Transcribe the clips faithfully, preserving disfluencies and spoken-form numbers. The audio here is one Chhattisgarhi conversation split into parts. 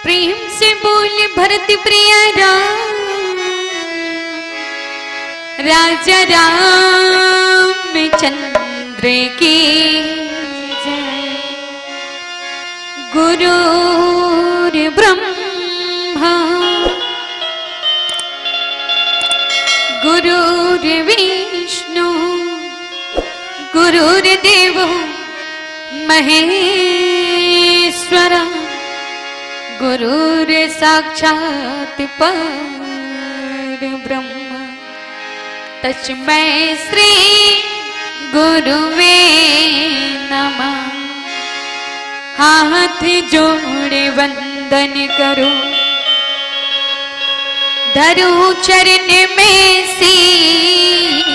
प्रेम से बोल भरत प्रिय राम, राजा रामचंद्र की जय। गुरुर्ब्रह्मा गुरुर्विष्णु गुरुर्देवो महेश्वर, गुरुर्साक्षात् परब्रह्म, तस्मै श्री गुरुवे नमः। हाथ जोड़े वंदन करूं, धरूं चरण में शीश,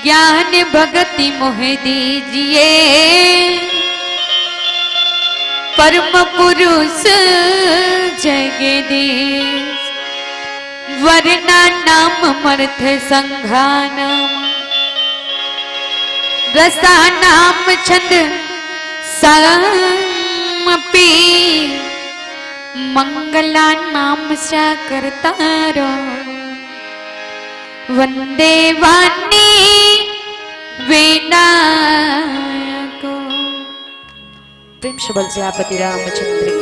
ज्ञान भक्ति मोह दीजिए, परम पुरुष जगदीश। वर्णा नाम अर्थ संघा नाम, रसा नाम छंद सामपी, मंगला नाम सा करतारो, वंदे वाणी वीणा को। प्रेम से बोल सियापति रामचंद्र की।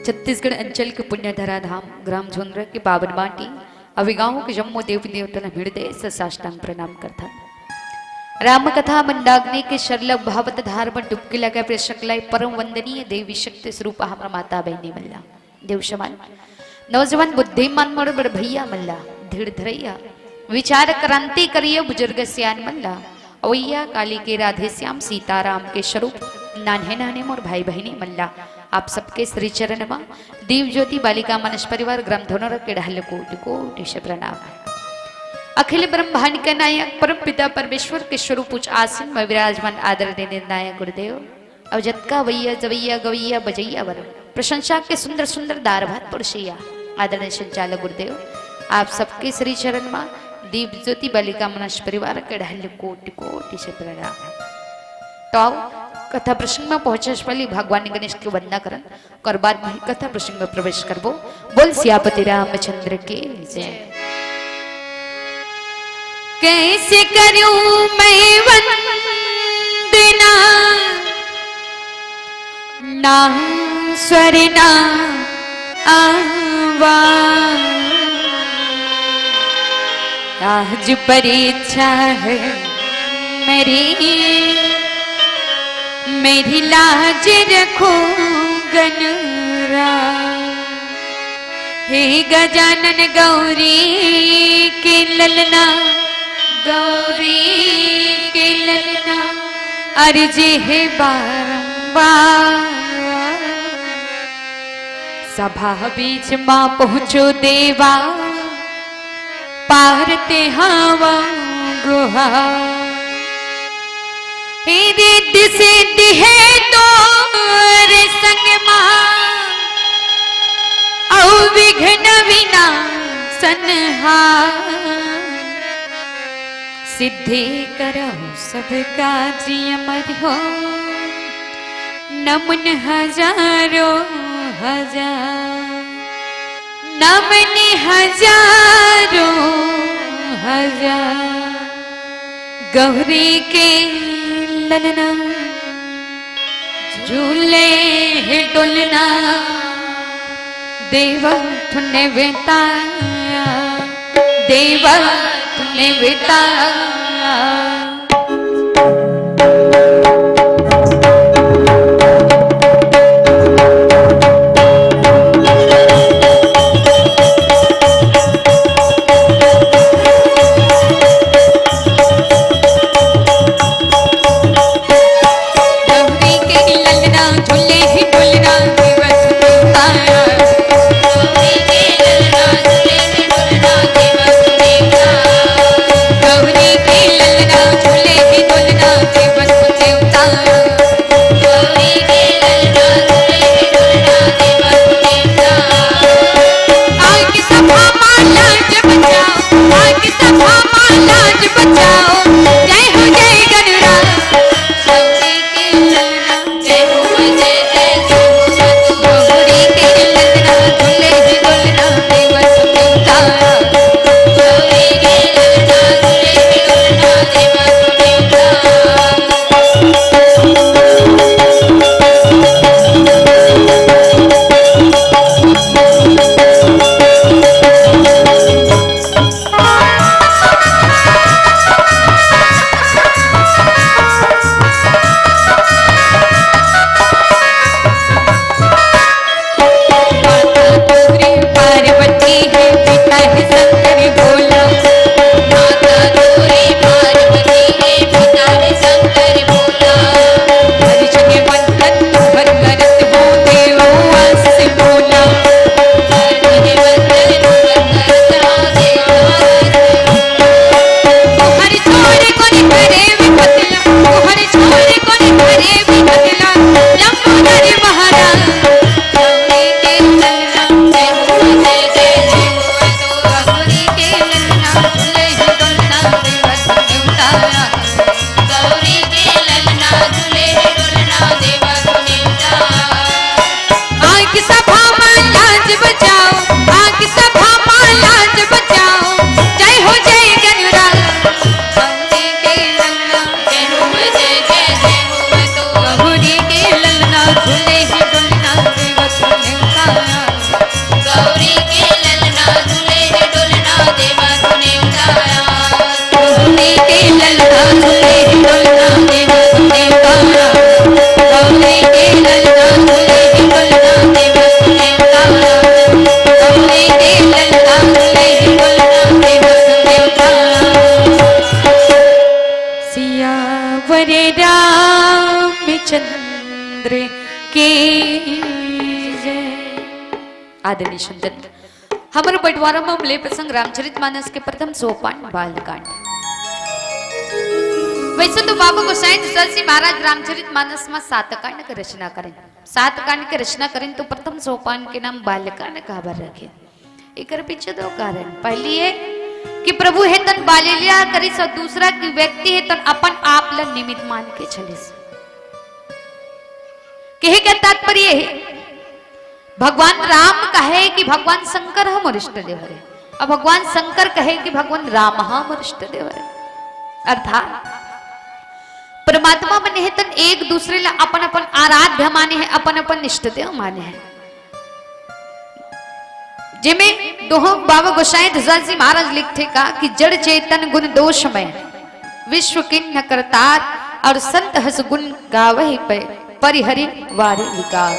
छत्तीसगढ़ अंचल के पुण्य धरा धाम ग्राम झुंझुनू के पावन माटी अउ ए गांव के जम्मो देवी देवता ल हृदय से साष्टांग प्रणाम करथन। राम कथा मंदाकिनी के सरलग भागवत धार म डुबकी लगाए प्रेक्षक ला परम वंदनीय देवी शक्ति स्वरूप हमर माता बहिनी मन ला देव समान नौजवान बुद्धिमान मोर बड़ भैया मन ला, धीर धरैया, विचार क्रांति करिया बुजुर्ग सियान मन ला, अवैया काली के राधे श्याम सीताराम के स्वरूप नान्हे नान्हे मोर भाई बहिनी मन ला, आप सबके श्री चरण म दीप ज्योति बालिका मानस परिवार ग्राम धनोरा के ढाल कोटि कोटि से प्रणाम हे। अखिल ब्रह्मांड के नायक परम पिता परमेश्वर के स्वरूप उच्च आसन म विराजमान आदरणीय निर्णायक गुरुदेव, अउ जतका अवैया जवैया गवैया बजैया बर प्रशंसा के सुंदर सुंदर दार भात परोसैया आदरणीय संचालक गुरुदेव, आप सबके श्री चरण म दीप ज्योति बालिका मानस परिवार के ढाल कोटि कोटि से प्रणाम हे। तो आओ, कथा प्रसंग म पहुंचे से पहले भगवान गणेश के वंदना करन, ओकर बाद म ही कथा प्रसंग म प्रवेश करबो। बोल सियापति रामचंद्र के जय। कैसे करूं मैं वंदना, ना स्वर ना आवाज। आज परीक्षा है मेरी, मेरी लाज रखो गणराज। हे गजानन गौरी के ललना, गौरी के ललना, अर्जी हे बारंबार। सभा बीच मा पहुंचो देवा, पार ते हवा गुहा। हे रिद्धि सिद्धि हे तोर संग मा, अउ विघ्न विनाशन हा। सिद्धि करहु सब काज अमर हो, नमन हजारों हजार, नमन हजारों हजार। गौरी के ललना झूले हे डोलना, देवा तूने बताया, देवा तूने बताया। आदरणीय संतन, हमर बंटवारा म मिले प्रसंग रामचरित मानस के प्रथम सोपान बालकांड। वैसे तो बाबा गोसाई तुलसी महाराज रामचरित मानस म सात कांड के रचना करें। सात कांड के रचना करें तो प्रथम सोपान के नाम बालकांड काबर रखे? एकर पीछे दो कारण। पहली ये कि प्रभु हे तन बालेलिया करिस, और दूसरा कि व्यक्ति हे तन अपन आप ल निमित्त मान के चलिस। कहे के तात्पर्य हे, भगवान राम कहे कि भगवान शंकर ह मोर इष्ट देव हरे, और भगवान शंकर कहे कि भगवान राम ह मोर इष्ट देव हरे। अर्थात परमात्मा मन हे तन एक दूसरे ला अपन अपन आराध्य माने हे, अपन अपन इष्ट देव माने हे। जेमे दोहों बाबा गोसाई तुलसी महाराज लिखथे का कि जड़ चेतन गुण दोष में विश्व किन्ह करतार, और संत हस गुण गावहि पे परिहरि वारि विकार।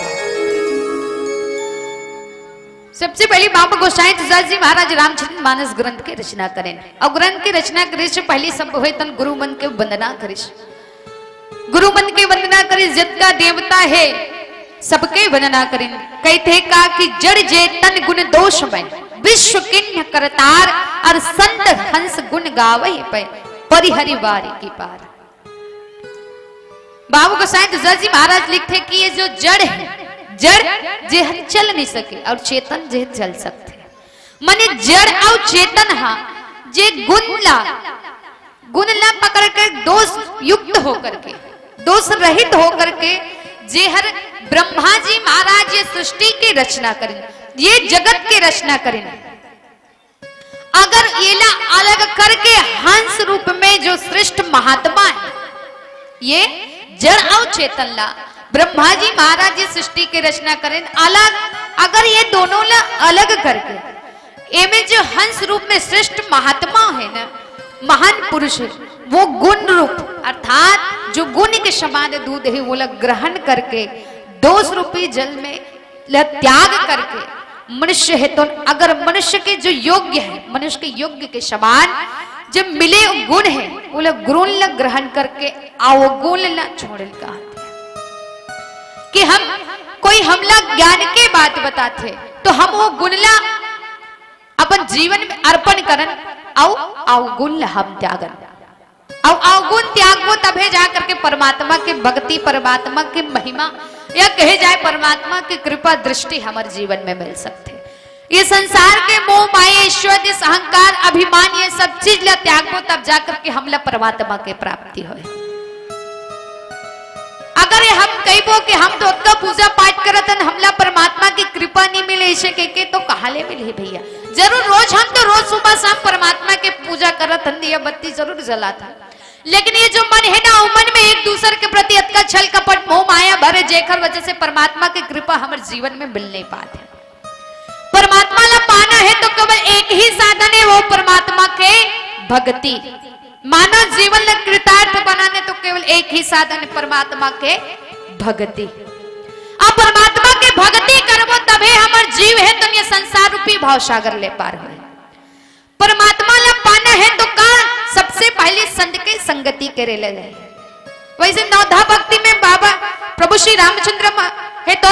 सबसे पहले बाबा गोसाई तुलसी महाराज रामचरित मानस ग्रंथ के रचना करें, और ग्रंथ के रचना करे से पहले सब होय तन गुरु मन के वंदना करिस। गुरु मन के वंदना करिस, जतका देवता हे सबके वंदना करिन। कहथे का कि जड़ चेतन गुण दोष में विश्व किन्ह करतार, और संत हंस गुण गावहि पे परिहरि वारि की पार। बाबा गोसाई तुलसी महाराज लिखथे कि ये जो जड़ हे, जड़ जे हर चल नहीं सके, और चेतन जे चल सकथे, माने जड़ और चेतन हा जे गुण ला, गुण ला पकड़ के दोष युक्त होकर के, दोष रहित होकर के जे हर ब्रह्मा जी महाराज ये सृष्टि के रचना करिन, ये जगत के रचना करिन, अगर येला अलग करके हंस रूप में जो श्रेष्ठ महात्मा हे, ये जड़ और चेतन ला ब्रह्मा जी महाराज ये सृष्टि के रचना करें अलग, अगर ये दोनों ला अलग करके एमे जो हंस रूप में श्रेष्ठ महात्मा हे ना, महान पुरुष हे, वो गुण रूप अर्थात जो गुण के समान दूध हे, वो ला ग्रहण करके दोष रूपी जल में ला त्याग करके मनुष्य हे तो अगर मनुष्य के जो योग्य हे, मनुष्य के योग्य के समान जो मिले गुण हे, वो ला गुण ला ग्रहण करके अवगुण ला छोड़े कहा कि हम कोई हमला ज्ञान के बात बताथे तो हम वो गुण ला अपन जीवन में अर्पण करन, अउ अवगुण ला हम त्यागन। अउ अवगुण त्यागबो तभे जा करके परमात्मा के भक्ति, परमात्मा के महिमा, या कहे जाए परमात्मा की कृपा दृष्टि हमर जीवन में मिल सकथे। ये संसार के मोह, माया, ईश्वर, देश, अहंकार, अभिमान, ये सब चीज ला त्यागबो तब जा करके हमला परमात्मा के प्राप्ति होय। अगर ये हम कहिबो कि हम तो अतका पूजा पाठ करत हन, हमला परमात्मा की कृपा नहीं मिले, इसे के, के तो कहाँ ले मिलही भैया? जरूर रोज हम तो रोज सुबह शाम परमात्मा के पूजा करत हन, दिया बत्ती जरूर जलात हन, लेकिन ये जो मन हे ना, वो मन में एक दूसर के प्रति अतका छल कपट मोह माया भरे, जेकर वजह से परमात्मा की कृपा हमर जीवन में मिल नहीं पात हे। परमात्मा ला पाना हे तो केवल एक ही साधन हे, वो परमात्मा के भक्ति। मानव जीवन ला कृतार्थ बनाने तो केवल एक ही साधन हे, परमात्मा के भक्ति। अब परमात्मा के भक्ति करबो तभे हमर जीव हे तो ये संसार रूपी भाव सागर ले पार होय। परमात्मा ला पाना हे तो का सबसे पहले संत के संगति करे ले हे। वैसे नवधा भक्ति में बाबा प्रभु श्री रामचंद्र म-, हे तो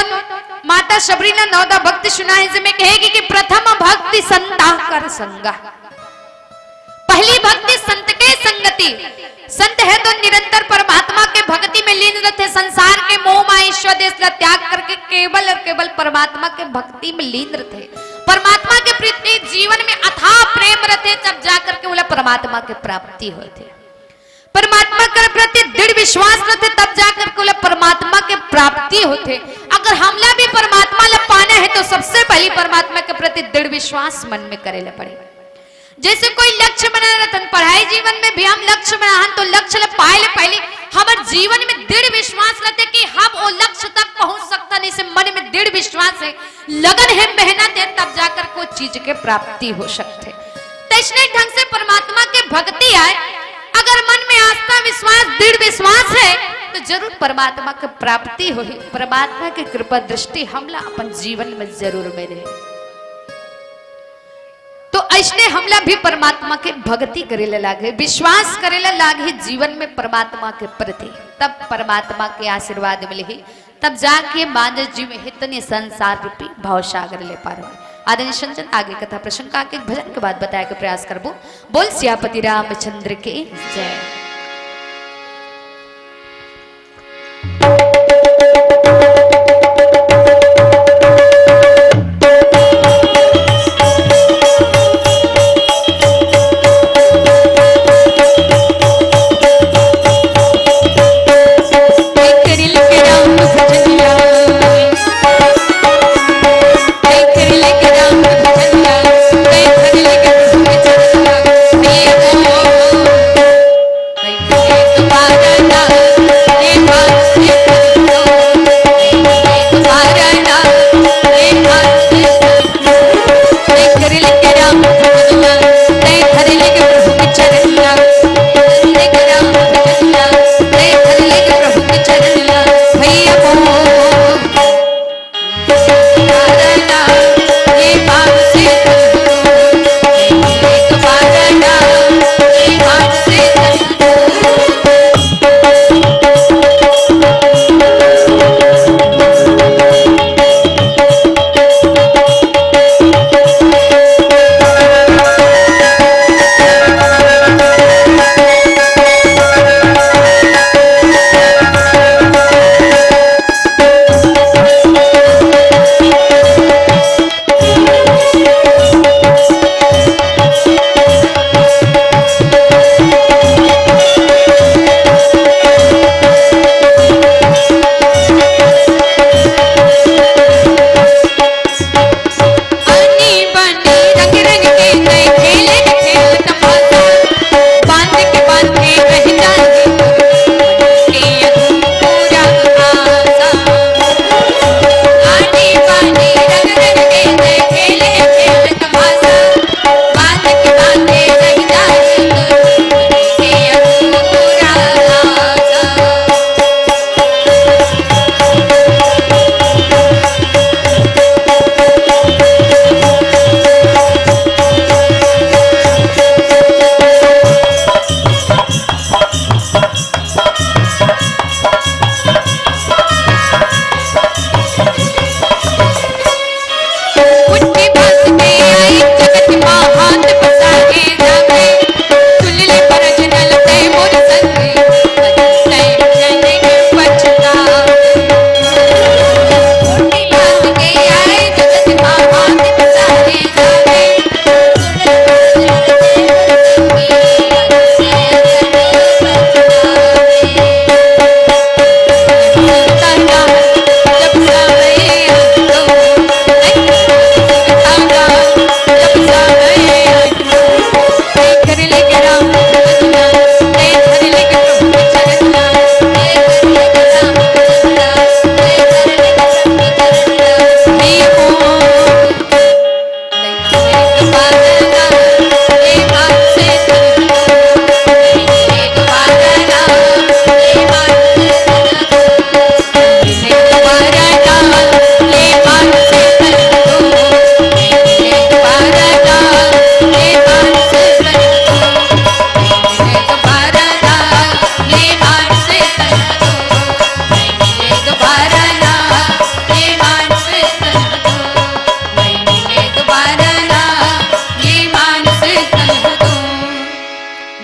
माता शबरी ला नवधा भक्ति सुनाए, जेमे कहेगी कि प्रथम भक्ति संता कर संगा। पहली भक्ति संत के संगति। संत हे तो निरंतर परमात्मा के भक्ति में लीन रथे, संसार के मोह माया ईश्वर देश ला त्याग करके केवल और केवल परमात्मा के भक्ति में लीन रथे। परमात्मा के प्रति जीवन में अथाह प्रेम रथे, तब जा करके ओला परमात्मा के प्राप्ति होथे। परमात्मा के प्रति दृढ़ विश्वास रथे, तब जा करके ओला परमात्मा के प्राप्ति होथे। अगर हमला भी परमात्मा ला पाना हे तो सबसे पहली परमात्मा के प्रति दृढ़ विश्वास मन में करे ला पड़े। जैसे कोई लक्ष्य बना रहथन, पढ़ाई जीवन में भी हम लक्ष्य बनाहन तो लक्ष्य ला पाए ले पहले हमर जीवन में दृढ़ विश्वास रथे कि हम वो लक्ष्य तक पहुंच सकथन। इसे मन में दृढ़ विश्वास हे, लगन हे, मेहनत हे, तब जाकर को चीज के प्राप्ति हो सकथे। तो इसने ढंग से परमात्मा के भक्ति आए, अगर मन में आस्था, विश्वास, दृढ़ विश्वास हे तो जरूर परमात्मा के प्राप्ति होही, परमात्मा के कृपा दृष्टि हमला अपन जीवन में जरूर मिले। तो अइसने हमला भी परमात्मा के भक्ति करे ला लागे, विश्वास करे ला लागे जीवन में परमात्मा के प्रति, तब परमात्मा के आशीर्वाद मिलही, तब जाके मानस जीव में हितन ये संसार रूपी भाव सागर ले पार होय। आदरणीय संजन, आगे कथा प्रसंग का आगे भजन के बाद बताए के प्रयास करबो। बोल सियापति रामचंद्र के जय।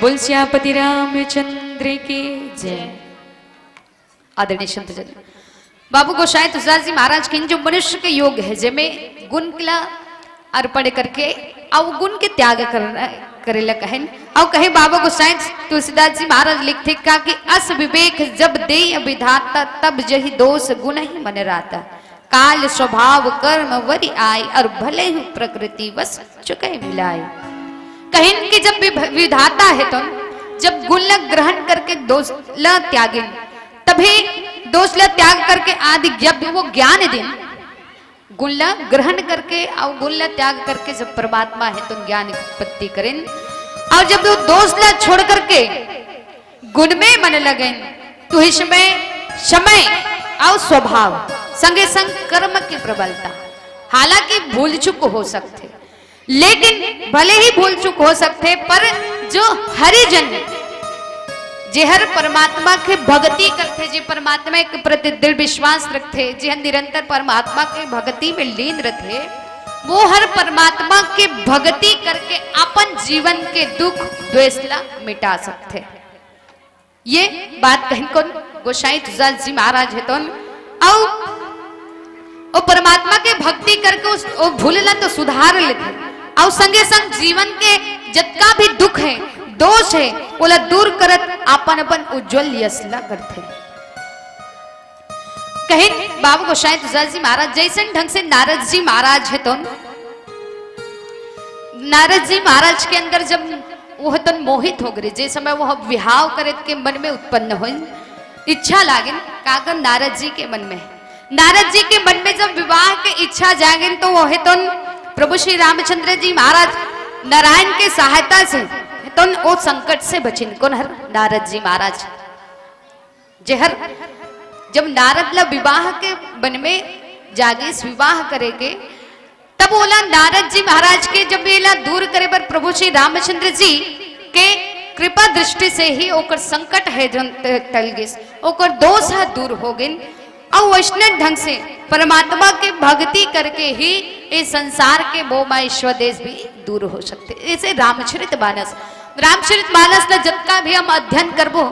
बोल सियापति रामचंद्र की जय। आदरणीय संत जन, बाबू गोसाई तुलसीदास जी महाराज के जो मनुष्य के योग है, जेमे गुण ला अर्पण करके अउ गुण के त्याग करना, करे ला कहेन। अउ कहे बाबा गोसाई तुलसीदास जी महाराज लिखथे का कि अस विवेक जब देय विधाता, तब जहि दोष गुण ही मन राता। काल स्वभाव कर्म वरि आए, अउ भले हूँ प्रकृति वश चुके मिलाए। कहिन कि जब विभ-, विधाता है तो जब गुण ला ग्रहण करके दोष ला त्यागिन, तभी दोष ला त्याग करके आदि जब वो ज्ञान दिन, गुण ला ग्रहण करके अउ गुण ला त्याग करके जब परमात्मा है तो ज्ञान उत्पत्ति करेन, अउ जब वो दोष ला छोड़ करके गुण में मन लगेन, तो इस समय समय अउ स्वभाव संगे संग कर्म की प्रबलता, हालांकि भूल चूक हो सकथे, लेकिन भले ही भूल चूक हो सकथे, पर जो हरिजन जेहर परमात्मा के भक्ति करथे, जे परमात्मा के प्रति दृढ़ विश्वास रखथे, जेहर निरंतर परमात्मा के भक्ति में लीन रथे, वो हर परमात्मा के भक्ति करके अपन जीवन के दुख द्वेष ला मिटा सकथे। ये बात कहिन कोन? गोसाई तुलसीदास जी महाराज हे तोन। अउ ओ परमात्मा के भक्ति करके उस, ओ भूल ला तो सुधार लेथे, अउ संगे संग जीवन के जतका भी दुख हे, दोष हे, ओला दूर करत अपन अपन उज्जवल यश ला करथे। कहिन बाबा गोसाई तुलसीदास जी महाराज, जैसन ढंग से नारद जी महाराज हे तोन, नारद जी महाराज के अंदर जब वो तन मोहित हो गए, जे समय वो बिहाव करे के मन में उत्पन्न हो, इच्छा लागिन, काकर नारद जी के मन में, नारद जी के मन में जब विवाह के इच्छा जागिन, तो वो तन प्रभु श्री रामचंद्र जी महाराज नारायण के सहायता से तन ओ संकट से बचिन। कोन हर? नारद जी महाराज। जेहर जब नारद ला विवाह के मन में जागिस, विवाह करे के, तब ओला नारद जी महाराज के जब एला दूर करे बर प्रभु श्री रामचंद्र जी के कृपा दृष्टि से ही ओकर संकट हे जन टल गिस, ओकर दोष ह दूर हो गिन। अउ वैष्णव ढंग से परमात्मा के भक्ति करके ही इस संसार के मोह माया ईश्वर देश भी दूर हो सकथे। जैसे रामचरित मानस, रामचरित मानस ला जतका भी हम अध्ययन करबो,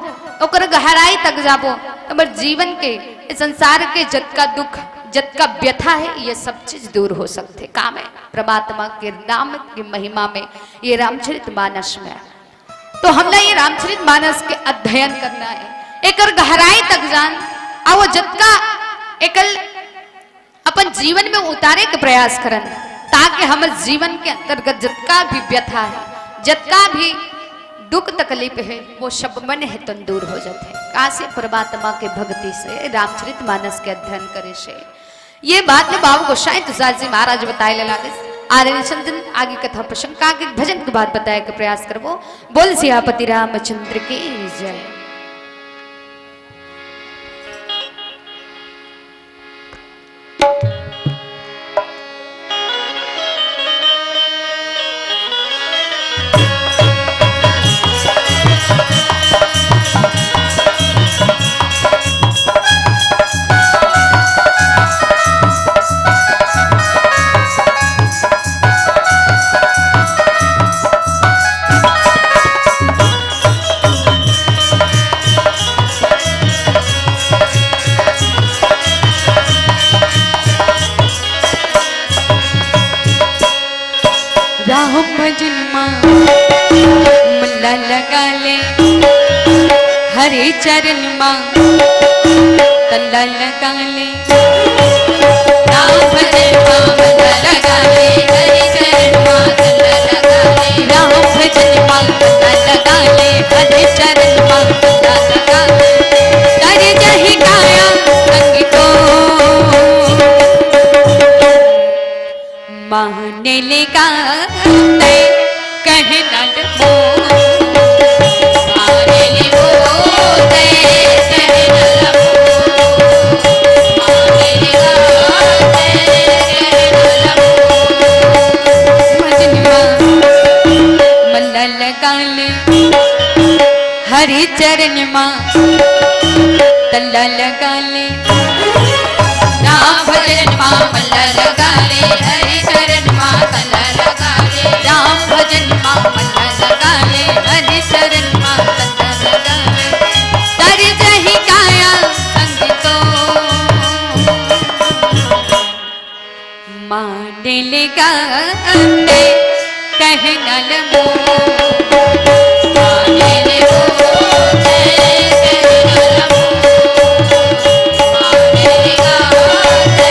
ओकर गहराई तक जाबो, तो हमर जीवन के, इस संसार के जतका दुख, जतका व्यथा हे, ये सब चीज दूर हो सकथे। का में? परमात्मा के नाम की महिमा में, ये रामचरित मानस में। तो हमला ये रामचरित मानस के अध्ययन करना हे, एकर गहराई तक जान, अउ वो जतका एकल अपन जीवन में उतारे के प्रयास करन, ताकि हमर जीवन के अंतर्गत जतका भी व्यथा हे, जतका भी दुख तकलीफ हे, वो सब मन हे तन दूर हो जाथे। कासे? परमात्मा के भक्ति से, रामचरित मानस के अध्ययन करे से। ये बात ल बाबा गोसाई तुलसीदास जी महाराज बताए ला लागिस। आदरणीय संतन आगे कथा प्रसंग का आगे भजन के बाद बताए के प्रयास करबो। बोल सियापति रामचंद्र की जय। राम भजन मा मन ला लगा ले, हरे चरण मा तन ला लगा ले। राम भजन मा मन ला लगा ले, हरे चरण मा तन ला लगा ले। राम भजन मा मन ला लगा ले, हरे चरण मा तन ला लगा ले। तर जहि काया संग को माने ले गाते कहनल मोर। माने ले गाते कहनल मोर। माने ले गाते कहनल मोर। भजन मा मन ला लगा ले, हरि चरण मा तन ला लगा ले। राम भजन मा मन ला लगा ले, हरि चरण मा तन ला लगा ले। राम भजन मा मन ला लगा ले, हरि चरण मा तन ला लगा ले। तर जहि काया संग को माने ले गाते कहनल मोर। माने ले गाते कहनल मोर। माने ले गाते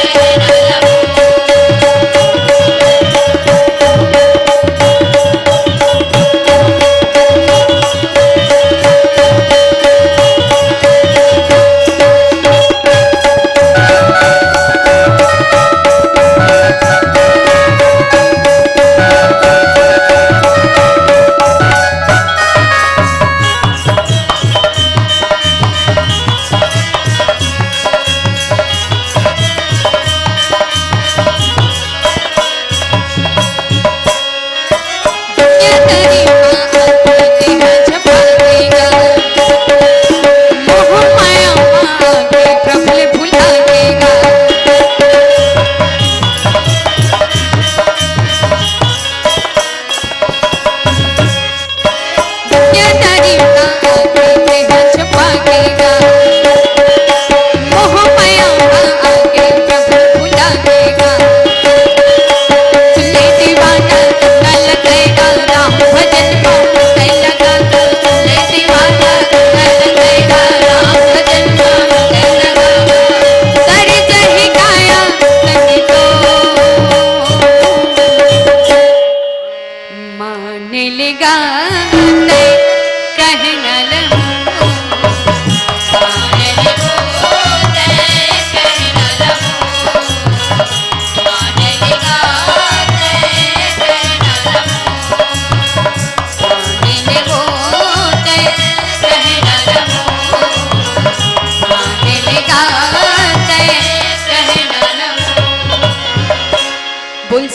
कहनल मोर।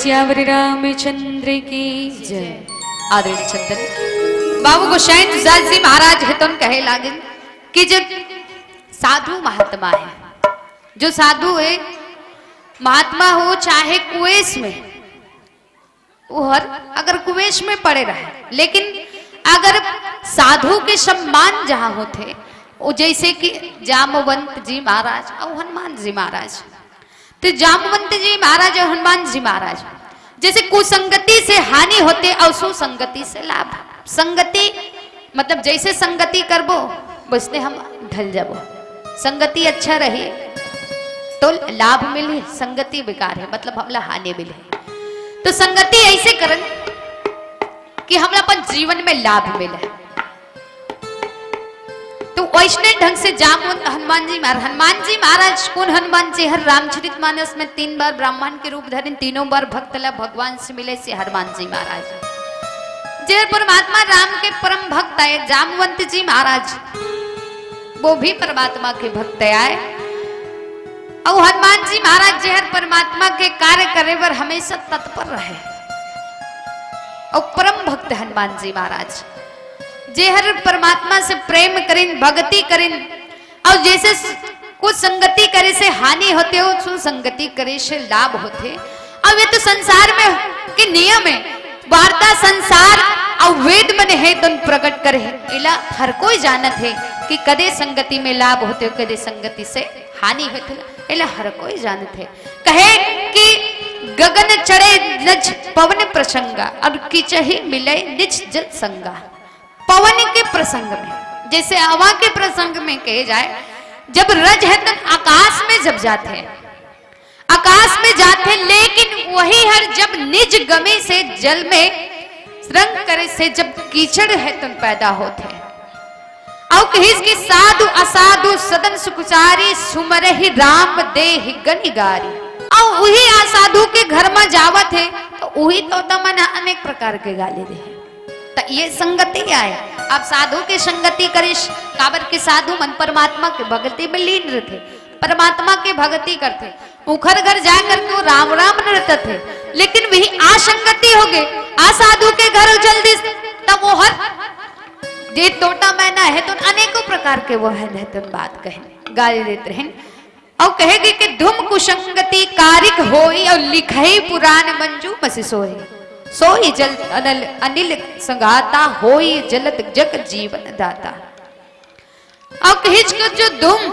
सियावर रामचंद्र की जय। आदरणीय संतन, बाबू गोसाई तुलसीदास जी महाराज हेतुन कहे लागिन कि जो साधु महात्मा है, जो साधु है, महात्मा हो चाहे कुएस में, वो हर अगर कुएस में पड़े रहे, लेकिन अगर साधु के सम्मान जहाँ होथे, वो जैसे कि जामवंत जी महाराज और हनुमान जी महाराज, तो जामवंत जी महाराज और हनुमान जी महाराज जैसे कुसंगति से हानि होथे और सुसंगति से लाभ। संगति मतलब जैसे संगति करबो, वैसने हम ढल जाबो। संगति अच्छा रही तो लाभ मिली, संगति बेकार है मतलब हमला हानि मिली। तो संगति ऐसे करन कि हमला अपन जीवन में लाभ मिले। तो वैसने ढंग से जामवंत हनुमान जी महाराज, हनुमान जी महाराज कौन हनुमान जी? हर रामचरित मानस में तीन बार ब्राह्मण के रूप धरिन, तीनों बार भक्त ला भगवान से मिले से हनुमान जी महाराज। जे परमात्मा राम के परम भक्त आए जामवंत जी महाराज, वो भी परमात्मा के भक्त आए। और हनुमान जी महाराज जे हर परमात्मा के कार्य करे बर हमेशा तत्पर रहे। और परम भक्त हनुमान जी महाराज जे हर परमात्मा से प्रेम करिन, भक्ति करिन, और जैसे स-, कुछ संगति करे से हानि होथे, और सुसंगति करे से लाभ होथे। और ये तो संसार में के नियम है, वार्ता संसार और वेद मन हेतुन प्रकट करे है। एला हर कोई जानत है कि कदे संगति में लाभ होथे, कदे संगति से हानि होथे, एला हर कोई जानत है। कहे कि गगन चढ़े रज पवन प्रसंगा, और किचहि मिले निज जल संगा। पवन के प्रसंग में, जैसे हवा के प्रसंग में कहे जाए, जब रज हेतुन आकाश में जब जाथे, आकाश में जाथे, लेकिन वही हर जब निज गमे से जल में रंग करे से जब कीचड़ हेतुन पैदा होथे, और कहिस कि साधु असाधु सदन सुखचारी सुमरहि राम देहि गनि गारी। और वही असाधु के घर में जावत है तो वही तोता मन अनेक प्रकार के गाली दे। त ये संगति आय। अब साधु के संगति करिस, काबर के साधु मन परमात्मा के भक्ति में लीन रथे, परमात्मा के भक्ति करथे। उखर घर जा करके वो राम राम नृत्य थे, लेकिन वही असंगति हो गए, असाधु के घर चल दिस, तब वो हर जे तोता मैना हेतुन अनेकों प्रकार के वो है हेतुन बात कहे, गाली देते रहन। और कहेगी कि धुम कुसंगति कारिक होई और लिखई पुराण मंजू मसि सोई। सोई जल अनल अनिल संगाता होई जलत जग जीवन दाता। और कहिच के जो धुम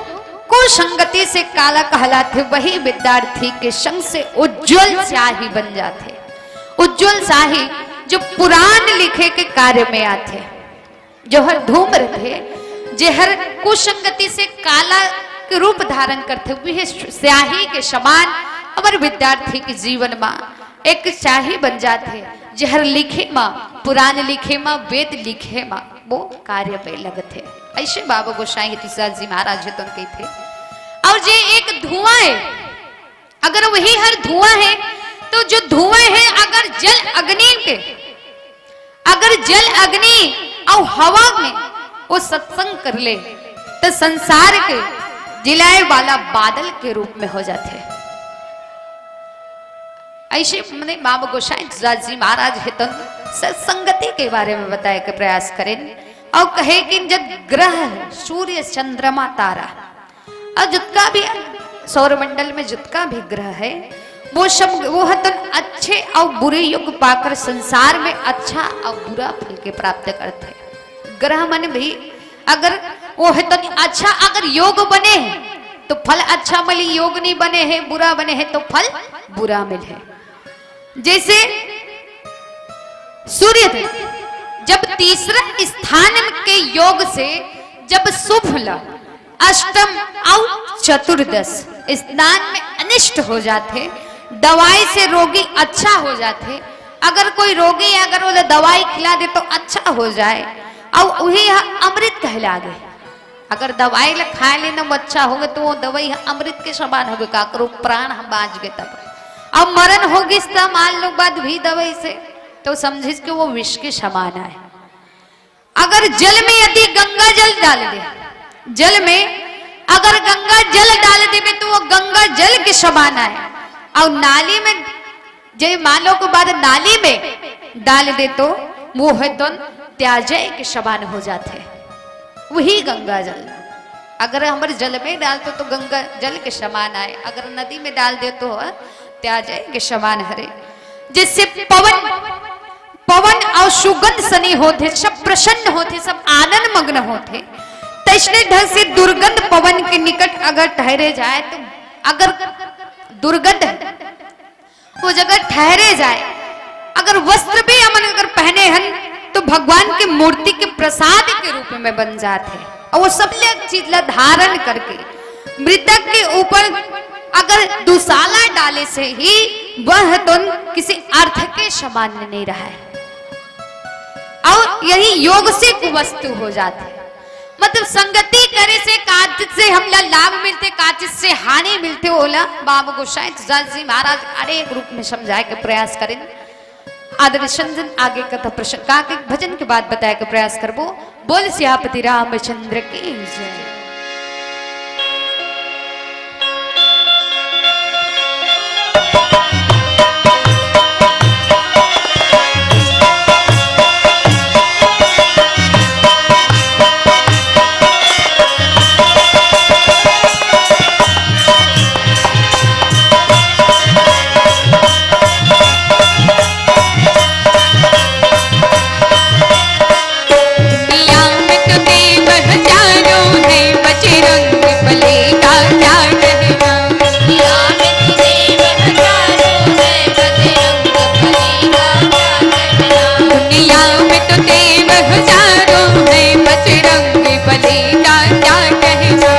कुसंगति से काला कहलाथे, वही विद्यार्थी के संग से उज्जवल स्याही बन जाथे। उज्जवल स्याही जो पुराण लिखे के कार्य में आथे। जो हर धूम रथे, जे हर कुसंगति से काला के रूप धारण करथे, वह स्याही के समान हमर विद्यार्थी के जीवन मा एक स्याही बन जाथे, जे हर लिखे मा, पुराण लिखे मा, वेद लिखे मा, वो कार्य में लगथे। ऐसे बाबा गोसाई तुलसीदास जी महाराज हे तो कहिथे। और जे एक धुआं है, अगर वही हर धुआं है, तो जो धुआं है, अगर जल अग्नि के, अगर जल अग्नि और हवा में वो सत्संग कर ले, तो संसार के जिलाए वाला बादल के रूप में हो जाथे। ऐसे मने बाबा गोसाई तुलसीदास जी महाराज हे तो सत्संगति के बारे में बताए के प्रयास करें और कहे कि जब ग्रह, सूर्य, चंद्रमा, तारा और जितका भी सौरमंडल में जितका भी ग्रह है, वो सब, वो हतन अच्छे और बुरे योग पाकर संसार में अच्छा और बुरा फल के प्राप्त करते हैं। ग्रह मन भी अगर वो हतन अच्छा अगर योग बने हैं, तो फल अच्छा मिली, योग नहीं बने हैं, बुरा बने हैं, तो फल बुरा मिले। जैसे सूर्य देव जब तीसरा स्थान के योग से जब शुभ ला अष्टम और चतुर्दश स्थान में अनिष्ट हो जाथे, दवाई से रोगी अच्छा हो जाथे। अगर कोई रोगी है, अगर वो दवाई खिला दे तो अच्छा हो जाए, और वही ह अमृत कहलागे। अगर दवाई ला खाए लेना वो अच्छा होगे, तो वो दवाई ह अमृत के समान होगे, काकरो प्राण हम बाँच गए तब। अब मरण होगिस त मान लो बाद भी दवाई से, तो समझिस के वो विष के समान आए। अगर जल में यदि गंगा जल डाल दे, जल में अगर गंगा जल डाल देबे, तो वो गंगा जल के समान आए। और नाली में जे मालो के बाद नाली में डाल दे तो वो ह तो त्याजय के समान हो जाथे। वही गंगा जल, अगर हमर जल में डाल दे तो गंगा जल के समान आय, अगर नदी में डाल दे तो ह त्याजय के समान हरे। जैसे पवन, पवन अउ सुगंध सनी होथे, सब प्रसन्न होथे, सब आनंद मग्न होथे, तइसने ढंग से दुर्गंध पवन के निकट अगर ठहरे जाय तो, अगर दुर्गंध वो जगह ठहरे जाय, अगर वस्त्र भी हमन अगर पहने हन तो भगवान के मूर्ति के प्रसाद के रूप में बन जात हे। अउ वो सब ले चीज ला धारण करके मृतक के ऊपर अगर दुसाला डाले से ही वह तो किसी अर्थ के समान नहीं रहा है। अउ यही योग से कुवस्तु हो जात हे। मतलब संगति करे से का चीज से हमला लाभ मिलथे, का चीज से हानि मिलथे, ओला बाबा गोसाई तुलसीदास जी महाराज अनेक रूप में समझाय के प्रयास करेन। आदरणीय संजन आगे कथा प्रसंग का के भजन के बाद बताय के प्रयास करबो। बोल सियापति रामचंद्र की जय। दुनिया में तो देव हजारों हैं, बजरंग बली का क्या कहना। दुनिया में तो देव हजारों हैं, बजरंग बली का क्या कहना। दुनिया में तो देव हजारों हैं, बजरंग बली का क्या कहना।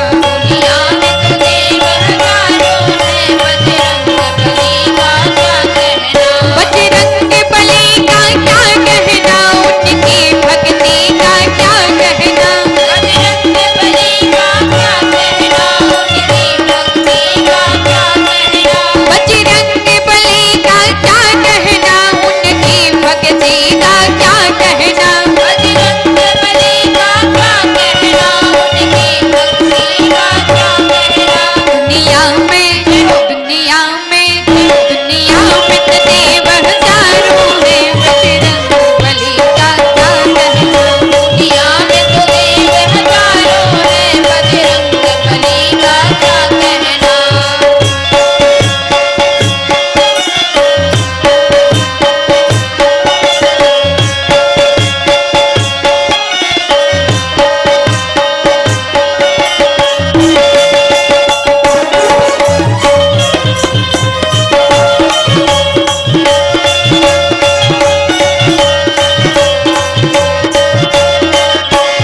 दुनिया में तो देव हजारों हैं, बजरंग बली का क्या कहना। बजरंग बली का क्या कहना, उनकी भक्ति का क्या कहना। बजरंग बली का क्या कहना, उनकी भक्ति का क्या कहना। बजरंग बली का क्या कहना, उनकी भक्ति का क्या कहना। बजरंग बली का क्या कहना, उनकी भक्ति का क्या कहना। दुनिया में, दुनिया में, दुनिया में तो देव हजारों हैं, बजरंग बली का क्या कहना। दुनिया में तो देव हजारों हैं, बजरंग बली का क्या कहना।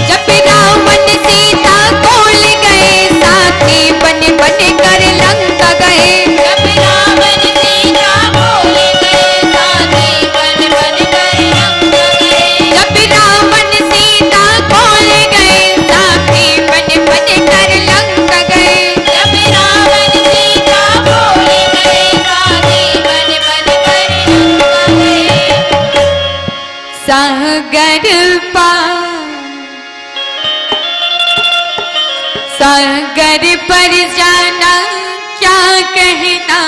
जब रावण सीता को ले गए, साथी बन बन कर लंका गए। जब रावण सीता को ले गए, साथी बन बन कर लंका गए। जब रावण सीता को ले गए, साथी बन बन कर लंका गए। जब रावण सीता को ले गए, साथी बन बन कर लंका गए। सागर पार, सागर पर जाना क्या कहना,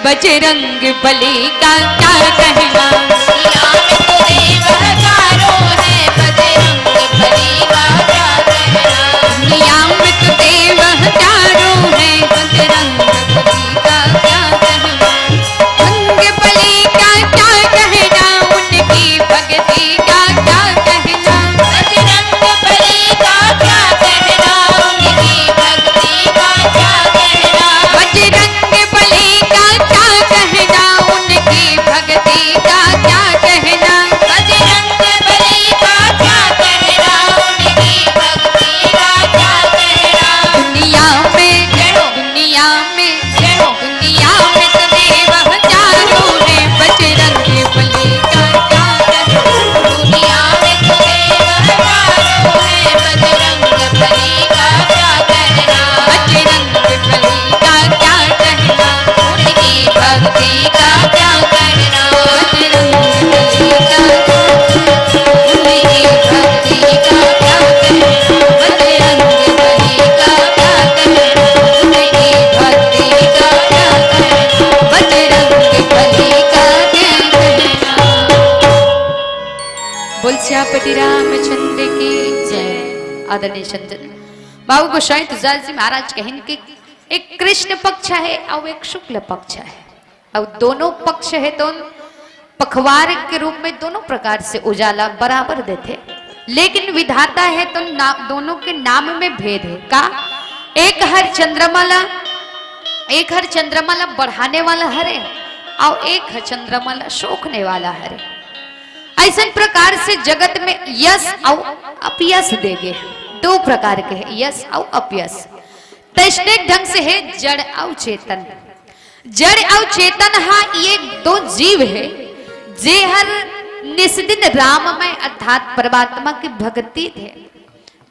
बजरंग बली का क्या कहना। दुनिया में तो देव हजारों हैं, बजरंग बली का क्या कहना। दुनिया में तो देव हजारों हैं, बजरंग बली का क्या कहना। बजरंग बली का क्या कहना, उनकी भक्ति का क्या कहना। बजरंग बली का क्या कहना, उनकी भक्ति का क्या कहना। बजरंग बली का क्या कहना, उनकी भक्ति पति रामचंद्र की जय। आदरणीय संतन, बाबू गोसाई तुलसीदास जी महाराज कहिन कि एक कृष्ण पक्ष है और एक शुक्ल पक्ष है, और दोनों पक्ष है तो पखवार के रूप में दोनों प्रकार से उजाला बराबर देथे, लेकिन विधाता है तो ना, दोनों के नाम में भेद है। का? एक हर चंद्रमा ला, एक हर चंद्रमा ला बढ़ाने वाला हरे, और एक हर चंद्रमा ला सोखने वाला हरे। ऐसन प्रकार से जगत में यश और अपयश दे गे, दो प्रकार के है यश और अपयश। तैसने ढंग से है जड़ और चेतन। जड़ और चेतन हा ये दो जीव है, जे हर निस्दिन राम में अर्थात परमात्मा की भक्ति थे,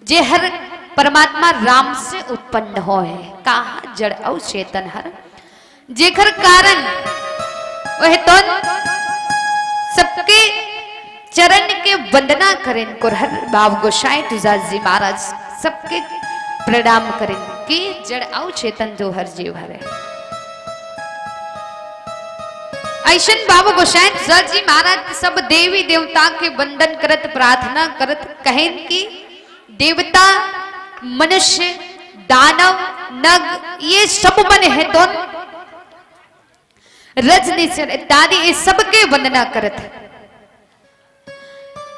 जे हर परमात्मा राम से उत्पन्न होय है। कहा जड़ और चेतन हर, जेकर कारण वह तो सबके चरण के वंदना करेन, कुरहर बाबू गोसाई तुलसीदास जी महाराज सबके प्रणाम करेन कि जड़ अउ चेतन जो हर जीव हरे। ऐसन बाबू गोसाई तुलसीदास जी महाराज सब देवी देवता के वंदन करत, प्रार्थना करत कहेन कि देवता, मनुष्य, दानव, नग, ये सब मन है तो रजनीचर इत्यादि ये सबके वंदना करत है,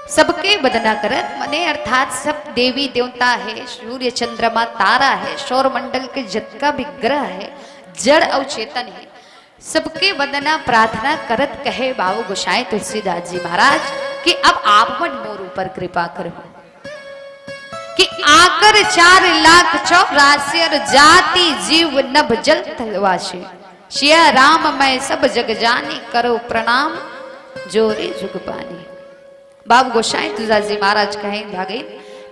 सबके वंदना करत मने अर्थात सब देवी देवता है, सूर्य चंद्रमा तारा है, सौर मंडल के जतका भी ग्रह है, जड़ और चेतन है, सबके वंदना प्रार्थना करत कहे बाबू गोसाई तुलसीदास जी महाराज कि अब आप मन मोर ऊपर कृपा करो कि आकर चार लाख चौरासी अर जाति जीव नभ जल थलवासी। सिया राम मैं सब जग जानी, करो प्रणाम जोरे जुग पानी। बाबू गोसाई तुलसीदास जी महाराज कहे भागे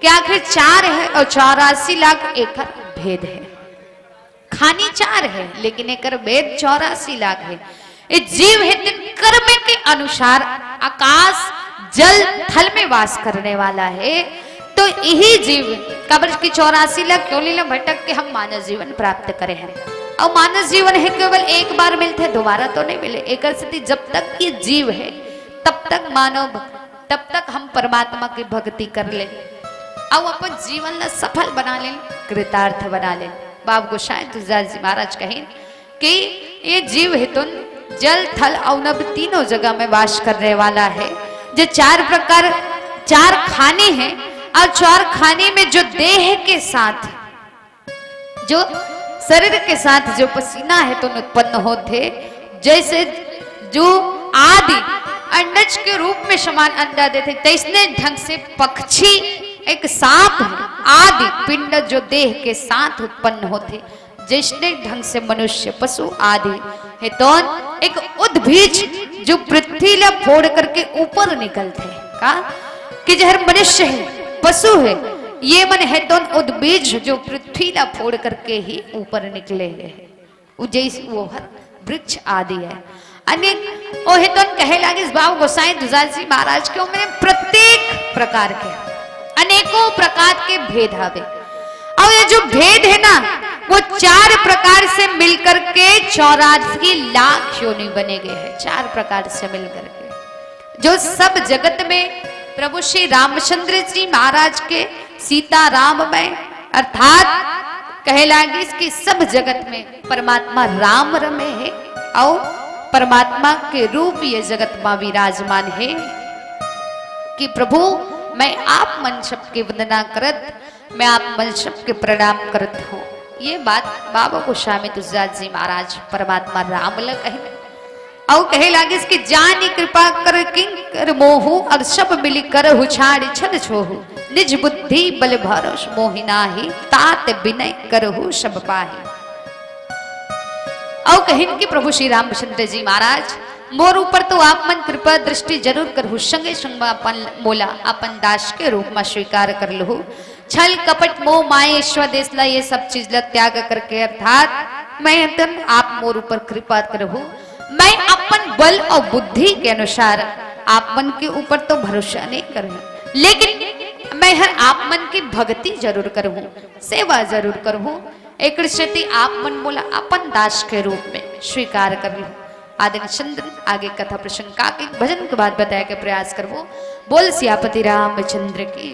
कि आखिर चार है और चौरासी लाख एकर भेद है। खानी चार है लेकिन एकर भेद चौरासी लाख है। ये जीव है दिन कर्म के अनुसार आकाश जल थल में वास करने वाला है। तो यही जीव कब्र की चौरासी लाख क्यों लीला भटक के हम मानव जीवन प्राप्त करे हैं। और मानव जीवन है केवल एक बार मिलते, दोबारा तो नहीं मिले। एक स्थिति जब तक ये जीव है तब तक मानव, तब तक हम परमात्मा की भक्ति कर ले और अपन जीवन ला सफल बना ले, कृतार्थ बना ले। बाबू गोसाई तुलसीदास जी महाराज कहे कि ये जीव हितुन जल थल और नभ तीनों जगह में वास करने वाला है। जो चार प्रकार, चार खाने हैं और चार खाने में जो देह के साथ, जो शरीर के साथ जो पसीना है तो उत्पन्न होते, जैसे जो आदि अंडज के रूप में समान अंडा देते, तैसने ढंग से पक्षी एक सांप है, आदि पिंड जो देह के साथ उत्पन्न होते, जैसने ढंग से मनुष्य पशु आदि है तो एक उद्भीज जो पृथ्वी ला फोड़ करके ऊपर निकलते हैं। का कि जहर मनुष्य है, पशु है, ये मन है तो उद्भीज जो पृथ्वी ला फोड़ करके ही ऊपर निकले हैं। वो जैसे वो हर वृक्ष आदि है। अनेक ओहे तो कहे लागे इस बाबू गोसाई तुलसीदास जी महाराज के उनमें प्रत्येक प्रकार के अनेकों प्रकार के भेद हवे। और ये जो भेद है ना, वो चार प्रकार से मिलकर के चौरासी लाख योनि बने गए हैं, चार प्रकार से मिलकर के। जो सब जगत में प्रभु श्री रामचंद्र जी महाराज के सीता राम में, अर्थात कहे लागिस कि सब जगत में परमात्मा राम रमे है और परमात्मा के रूप ये जगत में विराजमान है कि प्रभु, मैं आप मन सबके वंदना करत, मैं आप मन सबके प्रणाम करत हूँ। ये बात बाबा गोस्वामी तुलसीदास जी महाराज परमात्मा राम ल कहे। अउ कहे लागिस कि जानी कृपा कर किंकर मोहु, और सब मिलि करहु छाड़ि छल छोहु। निज बुद्धि बल भरोस मोहि नाही, तात बिनय करहु सब पाही। अउ कहिन कि प्रभु श्री रामचंद्र जी महाराज, मोर ऊपर तो आप मन कृपा दृष्टि जरूर करहु, संगे संग म अपन मोला अपन दास के रूप म स्वीकार कर लहु। छल कपट मोह माया ईश्वर देश ला, ये सब चीज ला त्याग करके, अर्थात मैं तन आप मोर ऊपर कृपा करहु, मैं अपन बल और बुद्धि के अनुसार आप मन के ऊपर तो भरोसा नहीं करहु, लेकिन मैं हर आप मन की भक्ति जरूर करहु, सेवा जरूर करहु। एक स्थिति आप मन मोला अपन दास के रूप में स्वीकार कर लहु। आदरणीय चंदन, आगे कथा प्रसंग का के भजन के बाद बताए के प्रयास करबो। बोल सियापति रामचंद्र की।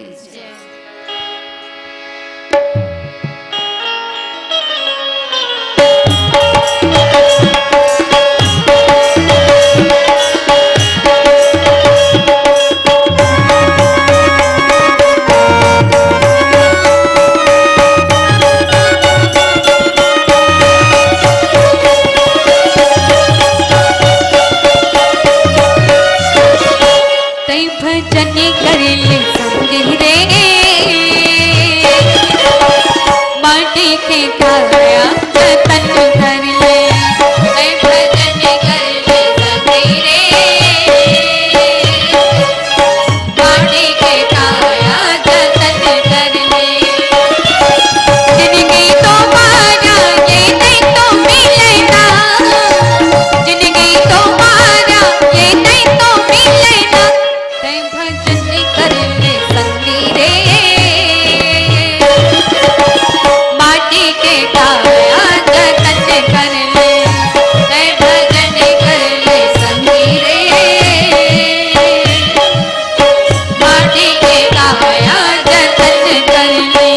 तै भजन कर ले संगी रे, माटी के काया जतन कर ले। तै भजन कर ले संगी रे, माटी के काया जतन कर ले। जिनगी तो माया ये नहीं तो मिलना, जिनगी तो माया ये नहीं तो मिलना। तै भजन कर ले संगी रे, माटी के काया जतन कर ले। तै भजन कर ले संगी रे, माटी के काया जतन कर ले।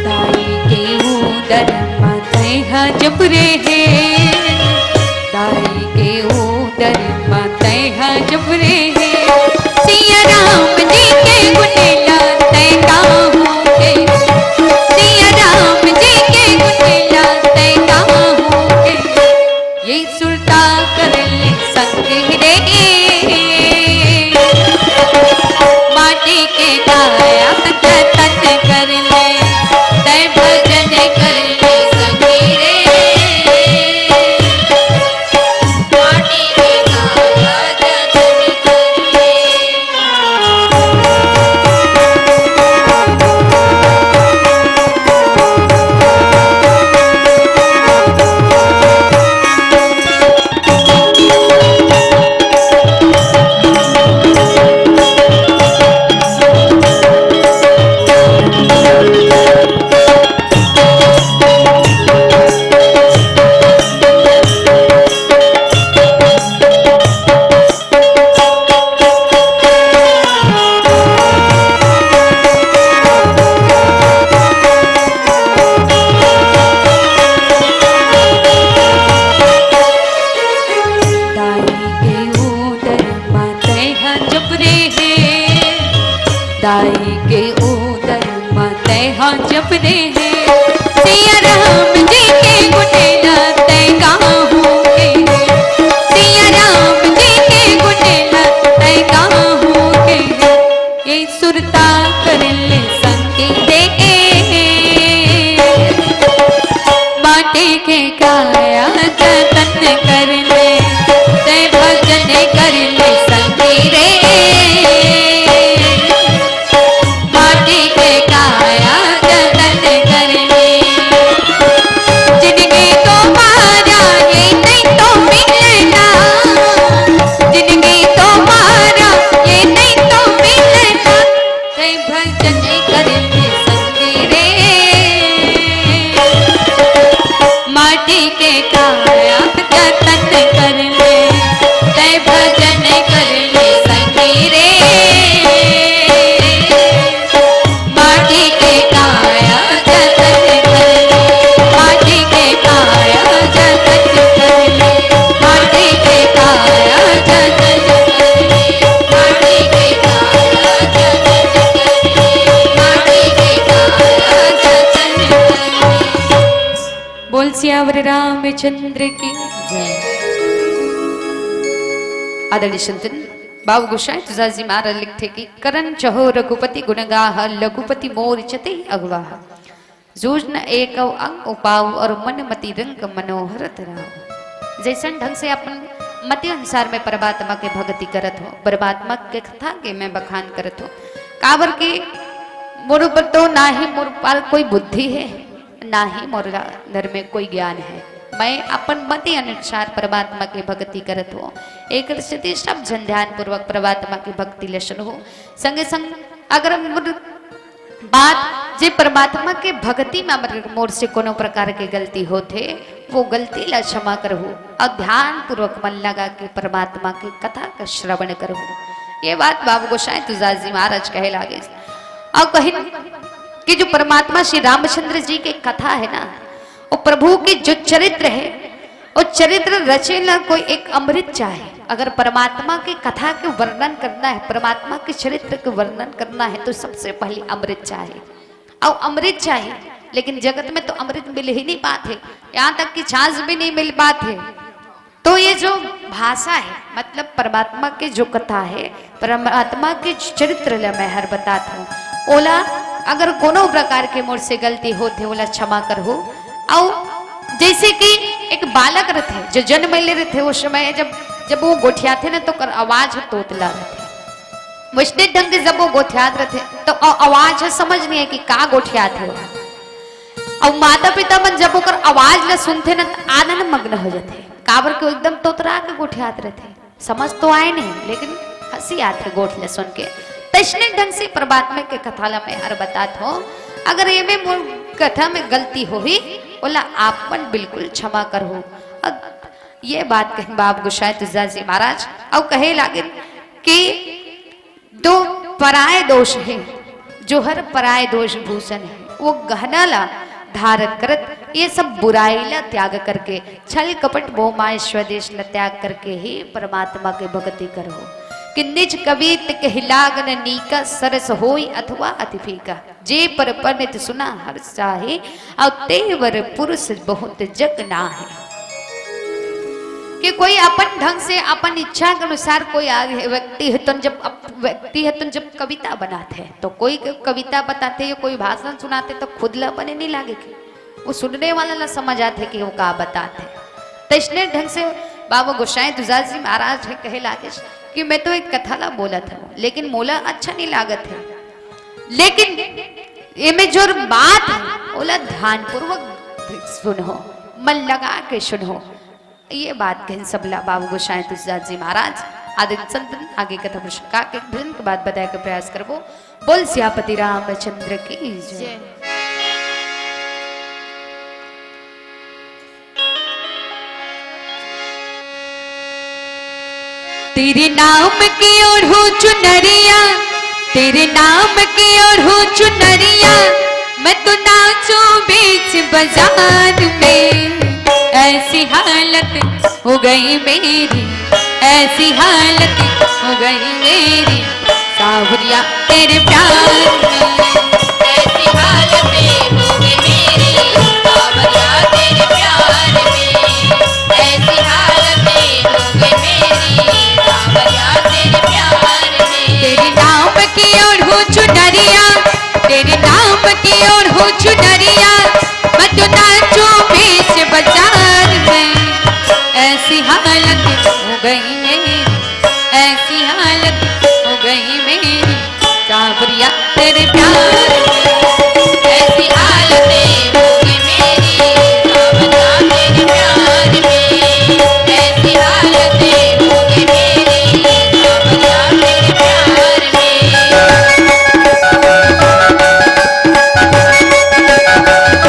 दाई के उदर म तैं ह जब रेहे, दाई के उदर म तैं ह जब रेहे। सिया राम जी के गुण ला तैं गाहूं के, सिया राम जी के गुण ला तैं गाहूं के। ये सुरता कर ले संगी रे, माटी के काया जतन कर ले। तै भजन कर ले संगी रे, माटी के काया जतन कर ले। दाई के उदर म तैं ह जब रेहे, दाई के उदर म तैं ह जब रेहे। सिया राम जी के गुण ला तैं गाहूं के, सिया राम जी के गुण ला तैं गाहूं के। ये सुरता कर ले संगी रे, माटी के काया जतन कर ले। तै भजन कर ले संगी रे, माटी के काया जतन कर ले। जिनगी तो माया ये नहीं तो मिलना, जिनगी तो माया ये नहीं तो मिलना। तै भजन कर ले संगी रे, माटी के काया जतन कर ले। तै भजन कर ले संगी रे, माटी के काया जतन कर ले, माटी के काया जतन कर ले, माटी के काया जतन कर ले, माटी के काया जतन कर ले, माटी के काया जतन कर ले। बोल सियावर रामचंद्र की जय। आदरणीय संतन, बाबू गोसाई तुलसीदास जी महाराज लिखथे कि "करन चहो रघुपति गुण गाह, रघुपति मोर चते अगवाह। जूझ न एक अंग उपाव, और मन मति रंग मनोहर तराव।" जैसन ढंग से अपन मति अनुसार में परमात्मा के भक्ति करत हो, परमात्मा के कथा के मैं बखान करत हो, काबर के मोर ऊपर तो ना ही मोर पार कोई बुद्धि है, ना ही मोर अंदर में कोई ज्ञान है। मैं अपन मति अनुसार परमात्मा के भक्ति करत हो। एक स्थिति सब जन ध्यान पूर्वक परमात्मा के भक्ति ले सुनहु। संगे संग अगर मोर बात जे परमात्मा के भक्ति में अगर मोर से कोनो प्रकार के गलती होथे, वो गलती ला क्षमा करहु और ध्यान पूर्वक मन लगा के परमात्मा के कथा का श्रवण करहु। ये बात बाबू गोसाई तुलसीदास जी महाराज कहे लागे। और कहिन कि जो परमात्मा श्री रामचंद्र जी के कथा है ना, वो प्रभु के जो चरित्र है, वो चरित्र रचे ला कोई एक अमृत चाहे। अगर परमात्मा के कथा के वर्णन करना है, परमात्मा के चरित्र के वर्णन करना है, तो सबसे पहले अमृत चाहे। और अमृत चाहे, लेकिन जगत में तो अमृत मिल ही नहीं पाते, यहाँ तक कि छाछ भी नहीं मिल पाते। तो ये जो भाषा है, मतलब परमात्मा के जो कथा है, परमात्मा के चरित्र ला मैं हर बतात हूँ। ओला अगर कोनो प्रकार के मोर से गलती होथे, ओला क्षमा करहु। अउ जैसे कि एक बालक रथे, जो जन्म ले रथे, उस समय जब, जब वो गोठियाथे ना, तो ओकर आवाज तोतला रथे। वैसने ढंग से जब वो गोठियात रथे, तो अ-, आवाज ह समझ नहीं है कि का गोठियाथे। अउ माता पिता मन जब ओकर आवाज ला सुनथे ना, तो आनंद मग्न हो जाथे, काबर के वो एकदम तोतरा के गोठियात रथे। समझ तो आए नहीं, लेकिन हंसी आथे गोठ ला सुन के। तैसने ढंग से परमात्मा के कथा ला मैं हर बतात हूँ। अगर एमे मोर कथा में गलती होही, ओला आप मन बिल्कुल क्षमा करहु। अब ये बात कहिन बाबू गोसाई तुलसीदास जी महाराज, अउ कहे लागिन कि दो पराय दोष है, जो हर पराय दोष भूषण है, वो गहना ला धारण करत, ये सब बुराई ला त्याग करके, छल कपट मोह माय स्वदेश ला त्याग करके ही परमात्मा के भक्ति करो। कि निज कवित कहि लाग न नीका, सरस होई अथवा अति फीका। जे पर पंडित सुना हर चाहे, अउ तेवर पुरुष बहुत जग नाहे। कि कोई अपन ढंग से, अपन इच्छा के अनुसार कोई आ-, व्यक्ति है, तो जब अप-, व्यक्ति है, तो जब कविता बनाते हैं, तो कोई क-, कविता बताते या कोई भाषण सुनाते, तो खुद ला बने नहीं लागे कि वो सुनने वाला ला समझ आते कि वो का बताते हैं। तो इसने ढंग से बाबा गोसाई तुलसीदास जी महाराज है कहे लागे कि मैं तो एक कथा ला बोलत हूँ, लेकिन मोला अच्छा नहीं लागत है, लेकिन एमे जो बात है, ओला ध्यानपूर्वक सुनो, मन लगा के सुनो। ये बात कहिन सबला बाबू गोसाई तुलसीदास जी महाराज। आदि संतन आगे कथा प्रसंग का के भजन के बाद बताए के प्रयास करबो। बोल सियापति रामचंद्र की जय। जय। तेरे नाम की ओढ़ो चुनरिया, तेरे नाम की ओढ़ो चुनरिया, मैं तो नाचूं बीच बाजार में। ऐसी हालत हो गई मेरी, ऐसी हालत हो गई मेरी, सावरिया तेरे प्यार में। ऐसी हालत हो गई मेरी, सावरिया तेरे प्यार में। ऐसी हालत हो गई मेरी, सावरिया तेरे प्यार में। तेरे नाम की ओढ़ूं चुनरिया, तेरे नाम की ओढ़ूं चुनरिया, मैं तो नाचूं बीच बाजार में। ऐसी हालत हो गई मेरी, ऐसी हालत हो गई मेरी, सावरिया तेरे प्यार में। ऐसी हालत हो गई मेरी, सावरिया तेरे प्यार में। ऐसी हालत हो गई मेरी, सावरिया तेरे प्यार में।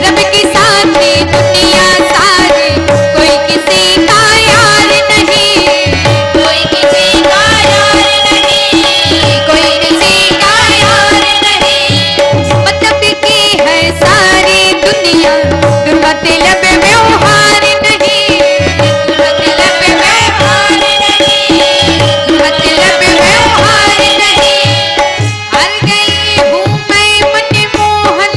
रब के साथ दुनिया सारी, कोई किसी का यार नहीं, कोई किसी का यार नहीं, कोई किसी का यार नहीं। मतलब की है सारी दुनिया, दुर्मतलब व्यवहार नहीं, दुर्मतलब व्यवहार नहीं, दुर्मतलब व्यवहार नहीं। हार गई हूँ मैं मनमोहन,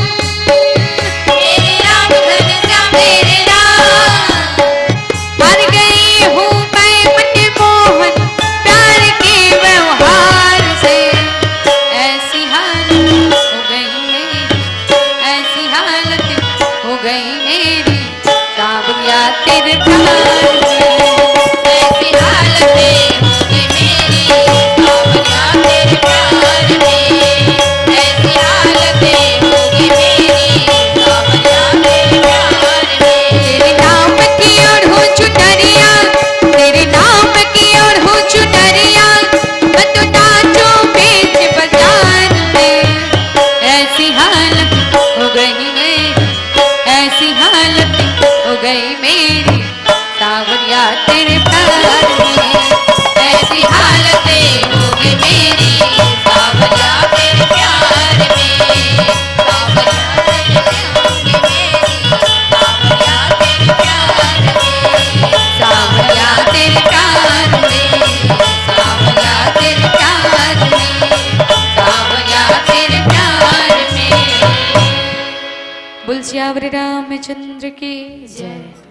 मेरे राम घनश्याम मेरे राम। हार गई हूँ मैं मनमोहन, प्यार के व्यवहार से। ऐसी हालत हो गई मेरी, ऐसी हालत हो गई मेरी, सावरिया तेरे प्यार में। ऐसी हालत हो गई मेरी, सावरिया तेरे प्यार में। ऐसी हालत हो गई मेरी, सावरिया तेरे प्यार में। तेरे नाम की ओढ़ूं चुनरिया, तेरे नाम की ओढ़ूं चुनरिया, मैं तो नाचूं बीच बाजार में। ऐसी हालत हो गई मेरी, ऐसी हालत हो गई मेरी, सावरिया तेरे प्यार में। ऐसी हालत हो गई मेरी, सावरिया तेरे प्यार में। सावरिया तेरे प्यार में, सावरिया तेरे प्यार में, सावरिया तेरे प्यार में, सावरिया तेरे प्यार में, सावरिया तेरे प्यार में। बोल सियावर रामचंद्र की जय।